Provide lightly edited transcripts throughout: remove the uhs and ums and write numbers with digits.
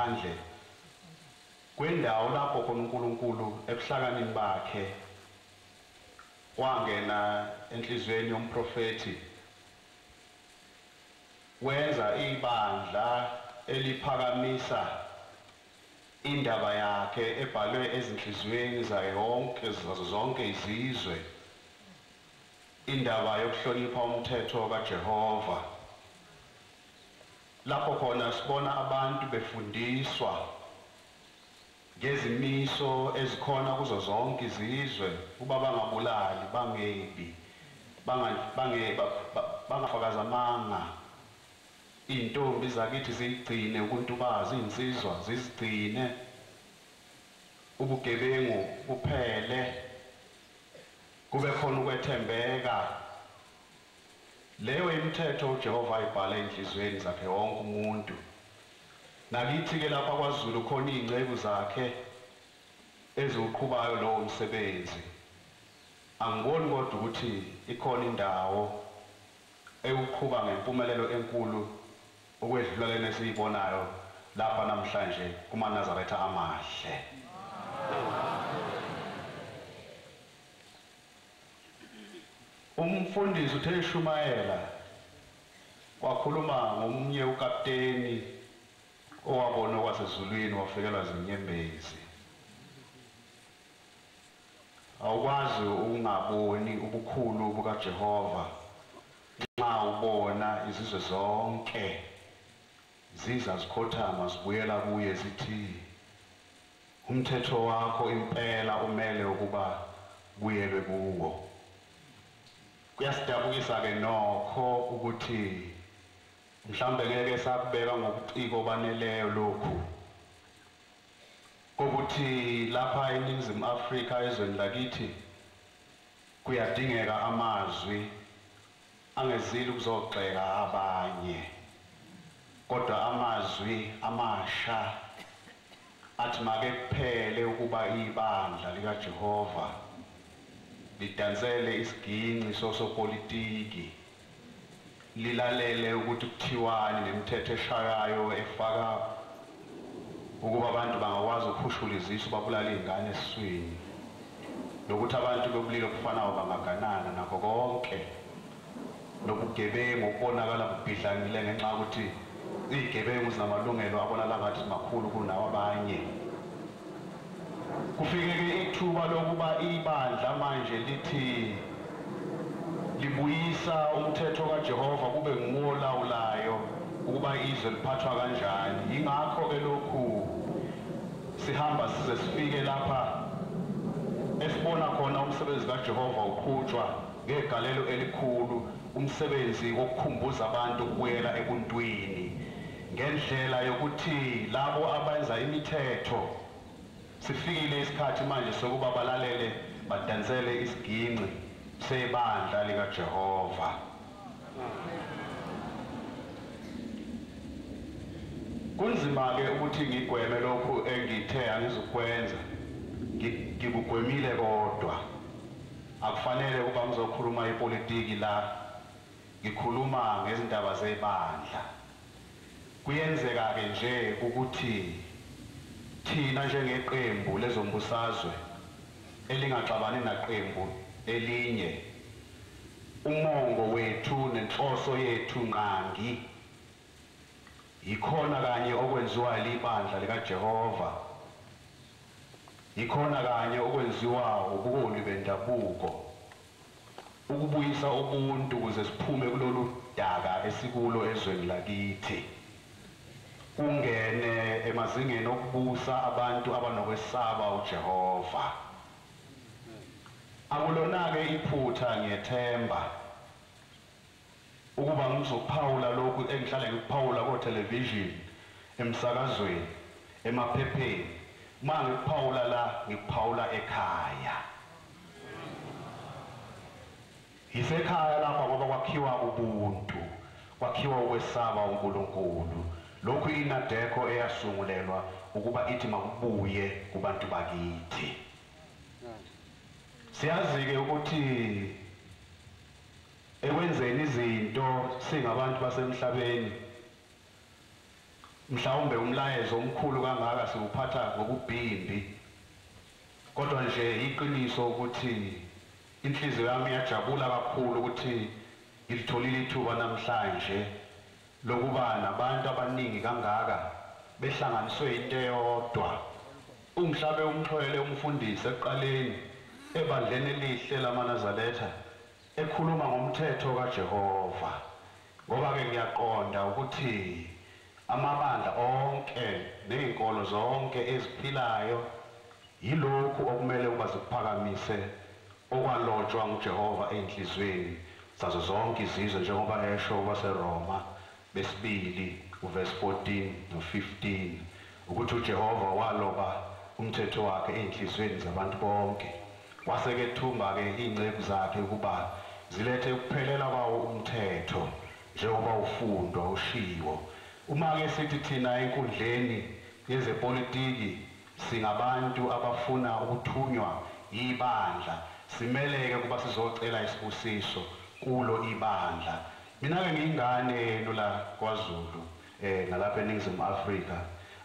ngaphandle kwendawo lapho khona uNkulunkulu ebuhlakanini bakhe wangena enhliziyweni yomprofethi wenza ibandla eliphakamisa indaba yakhe ebhalwe ezinhliziyweni zayo yonke zazo zonke izizwe, indaba yokuhlonipha umthetho kaJehova. Lapho khona sibona abantu befundiswa ngezimiso ezikhona kuzo zonke izizwe ukuba bangabulali, bangebi, bangafakazi amanga. Intombi zakithi ziyigcine ubuntu bazo, insizwa zizigcine, ubugebengu buphele, kube khona ukwethembeka. Leyo imithetho uJehova ayibhala enhliziyweni zakhe wonke umuntu. Nakithi ke lapha kwaZulu khona iy'nceku zakhe eziwuqhubayo lowo msebenzi. Angiboni kodwa ukuthi ikhona indawo ewuqhuba ngempumelelo enkulu ukwedlula lena esiyibonayo lapha namhlanje kumaNazaretha amahle. Umfundisi uthe eshumayela wakhuluma ngomunye ukapteni owabona okwasezulwini wafikelwa zinyembezi. Awukwazi ukungaboni ubukhulu bukaJehova nxa ubona izizwe zonke ziza zikhothama zibuyela kuye zithi umthetho wakho impela umele ukuba buyelwe kuwo. Kuyasidabukisa ke nokho ukuthi mhlambe ngeke sakubeka ngobuciko baneleyo lokhu kokuthi lapha eNingizimu Afrika ezweni lakithi kuyadingeka amazwi angezile ukuzogxeka abanye, kodwa amazwi amasha athi make kuphele ukuba ibandla likaJehova lidansele isiginci sosopolitiki, lilalele ukuthi kuthiwani nemithetho eshayayo efaka ukuba abantu bangakwazi ukukhushula izisu babulala iy'ngane esiswini, nokuthi abantu bobulili obufanayo bangaganana, nakho konke nobugebengu okubonakala bubhidlangile ngenxa yokuthi iy'gebengu zinamalungelo abonakala ngathi makhulu kunawo abanye. Kufike-ke ithuba lokuba ibandla manje lithi libuyisa umthetho kaJehova kube nguwo olawulayo ukuba izwe liphathwa kanjani. Yingakho-ke lokhu sihamba size sifike lapha esibona khona umsebenzi kaJehova uqhutshwa ngegalelo elikhulu, umsebenzi wokukhumbuza abantu ukubuyela ebuntwini ngendlela yokuthi labo abenza imithetho sifikile isikhathi manje sokuba balalele badansele isiginci sebandla likaJehova. Kunzima ke ukuthi ngigweme lokhu engithe angizukwenza, ngikugwemile kodwa akufanele ukuba ngizokhuluma ipolitiki la, ngikhuluma ngezindaba zebandla. Kuyenzeka ke nje ukuthi thina njengeqembu lezombusazwe elingaxabani naqembu elinye, umongo wethu nenhloso yethu ngqangi yikhona kanye okwenziwa libandla likaJehova, yikhona kanye okwenziwa ubuholi bendabuko, ukubuyisa ubuntu ukuze siphume kulolu daka esikulo ezweni lakithi, kungene emazingeni okubusa abantu abanokwesaba uJehova. Akulona-ke iphutha, ngiyethemba ukuba ngizophawula lokhu engihlale ngikuphawula ko-television, emsakazweni, emaphepheni. Uma ngikuphawula la, ngikuphawula ekhaya. Yisekhaya lapha ngoba kwakhiwa ubuntu, kwakhiwa ukwesaba uNkulunkulu. Lokhu iNADECO eyasungulelwa ukuba ithi makubuye kubantu bakithi. Siyazi-ke ukuthi ekwenzeni izinto singabantu basemhlabeni Mhlawumbe umlayezo omkhulu kangaka siwuphatha ngokubhimbi, kodwa nje iqiniso ukuthi inhliziyo yami iyajabula kakhulu ukuthi ngilitholile ithuba namhlanje lokuba nabantu abaningi kangaka behlanganiswe into eyodwa. Umhlabe umxhwele umfundisi ekuqaleni ebandleni elihle lamaNazaretha ekhuluma ngomthetho kaJehova, ngoba ke ngiyaqonda ukuthi amabandla onke nezinkolo zonke eziphilayo yilokhu okumele ukuba zikuphakamise okwalotshwa nguJehova einhlizweni zazo zonke izizwe, njengoba esho kwaseRoma besibili uverse 14 no 15 ukuthi uJehova waloba umthetho wakhe einhlizweni zabantu bonke, wasekethumba ke inceku zakhe ukuba zilethe ukuphelela kwawo umthetho njengoba ufundwa ushiwo. Uma ke sithi thina enkundleni yezepolitiki singabantu abafuna ukuthunywa ibandla, simeleke kuba sizocela isibusiso kulo ibandla. Mina ke ngiyingane yenu la kwaZulu nalapha eNingizimu Afrika.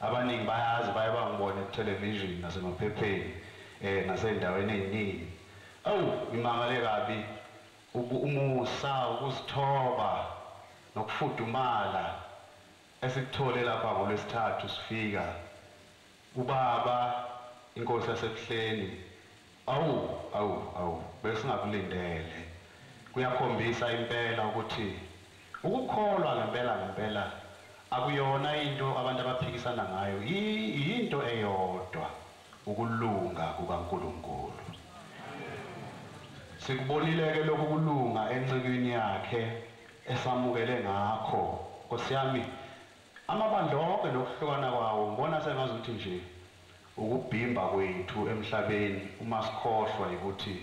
Abaningi bayazi, baye bangibone ku television nasemaphepheni nasendaweni eziningi. Awu, ngimangale kabi umusa, ukuzithoba nokufudumala esikuthole lapha ngolwesithathu sifika ubaba inkosi yasebuhleni. Awu awu awu, besingakulindele. Kuyakhombisa impela ukuthi ukukholwa ngempela ngempela akuyona into abantu abaphikisana ngayo, into eyodwa, ukulunga kukaNkulunkulu. Sikubonile ke lokhu kulunga encikweni yakhe esamukele ngakho. Nkosi yami, amabandla onke nokuhlukana kwawo ngibona sengazuthi nje ukubhimba kwethu emhlabeni uma sikhohlwa ukuthi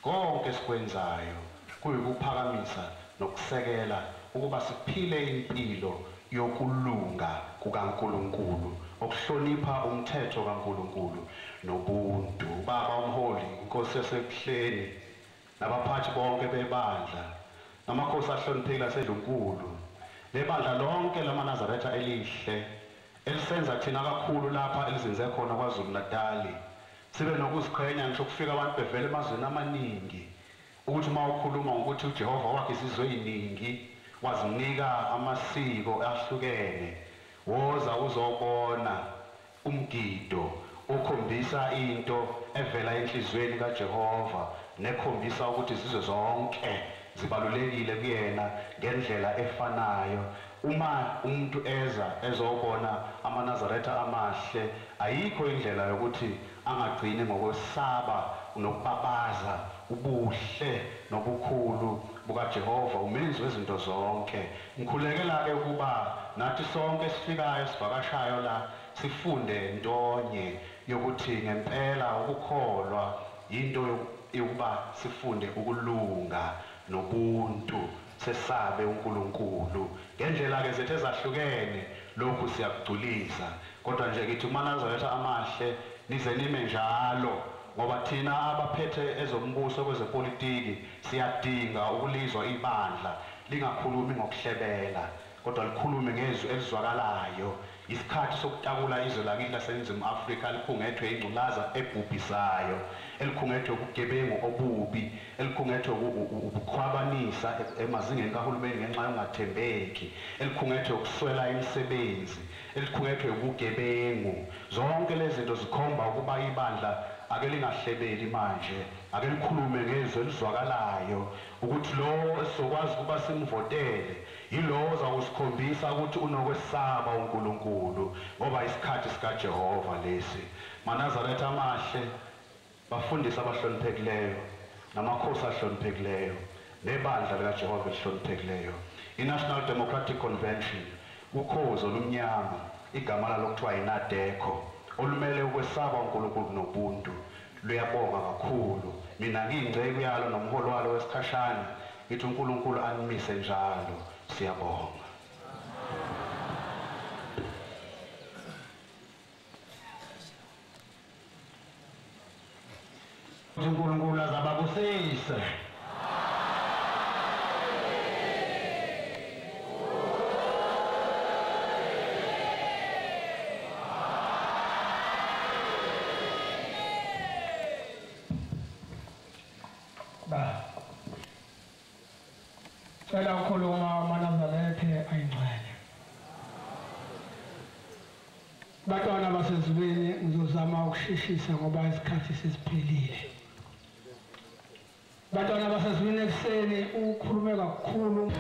konke sikwenzayo kuyikuphakamisa nokusekela ukuba siphile impilo yokulunga kukaNkulunkulu, okuhlonipha umthetho kaNkulunkulu nobuntu. Ubaba umholi, inkosi yasebuhleni, nabaphathi bonke bebandla, namakhosi ahloniphekile asedlunkulu, lebandla lonke lamaNazaretha elihle elisenza thina kakhulu lapha elizinze khona kwaZulu Natali sibe nokuziqhenya ngisho kufika abantu bevela emazweni amaningi, ukuthi uma ukhuluma ngokuthi uJehova wakhe izizwe eziningi wazinika amasiko ahlukene, woza uzobona umgido okhombisa into evela enhlizweni kaJehova nekhombisa ukuthi izizwe zonke zibalulekile kuyena ngendlela efanayo. Uma umuntu eza ezobona amaNazaretha amahle, ayikho indlela yokuthi angagcini ngokwesaba nokubabaza ubuhle nobukhulu bukaJehova umenzi wezinto zonke. Ngikhulekela ke ukuba nathi sonke sifikayo sivakashayo la sifunde ntonye yokuthi ngempela ukukholwa into yokuba sifunde ukulunga nobuntu, sesabe uNkulunkulu ngendlela ke zethu ezahlukene. Lokhu siyakugculisa, kodwa nje ngithi kumaNazaretha amahle nize nime njalo, ngoba thina abaphethe ezombuso kwezepolitiki siyadinga ukulizwa ibandla lingakhulumi ngokuhlebela, kodwa likhulume ngezwi elizwakalayo. Isikhathi sokutakula izwe lakithi laseNingizimu Afrika likhungethwe ingculaza ebhubhisayo, elikhungethwe ubugebengu obubi, elikhungethwe ubukhwabanisa emazingeni kahulumeni ngenxa yokungathembeki, elikhungethwe ukuswela imisebenzi, elikhungethwe ubugebengu. Zonke lezi zinto zikhomba ukuba ibandla ake lingahlebeli manje, ake likhulume ngezwi elizwakalayo ukuthi lo esizokwazi ukuba simvotele yilowo ozakusikhombisa ukuthi unokwesaba uNkulunkulu, ngoba isikhathi sikaJehova lesi. MaNazaretha amahle, bafundisi abahloniphekileyo namakhosi ahloniphekileyo nebandla likaJehova elihloniphekileyo, i-National Democratic Convention, ukhozi olumnyama, igama lalo kuthiwa yiNADECO, olumele ukwesaba uNkulunkulu nobuntu, luyabonga kakhulu. Mina ngiyingceku yalo nomholi walo wesikhashana, ngithi uNkulunkulu animise njalo. Siyabonga. uNkulunkulu azababusise. Cela ukukhuluma amaNazaretha ayingcwele. Bantwana basezulwini, ngizozama ukusheshisa ngoba isikhathi sesiphelile. Bantwana basezulwini, ekuseni ukhulume kakhulu.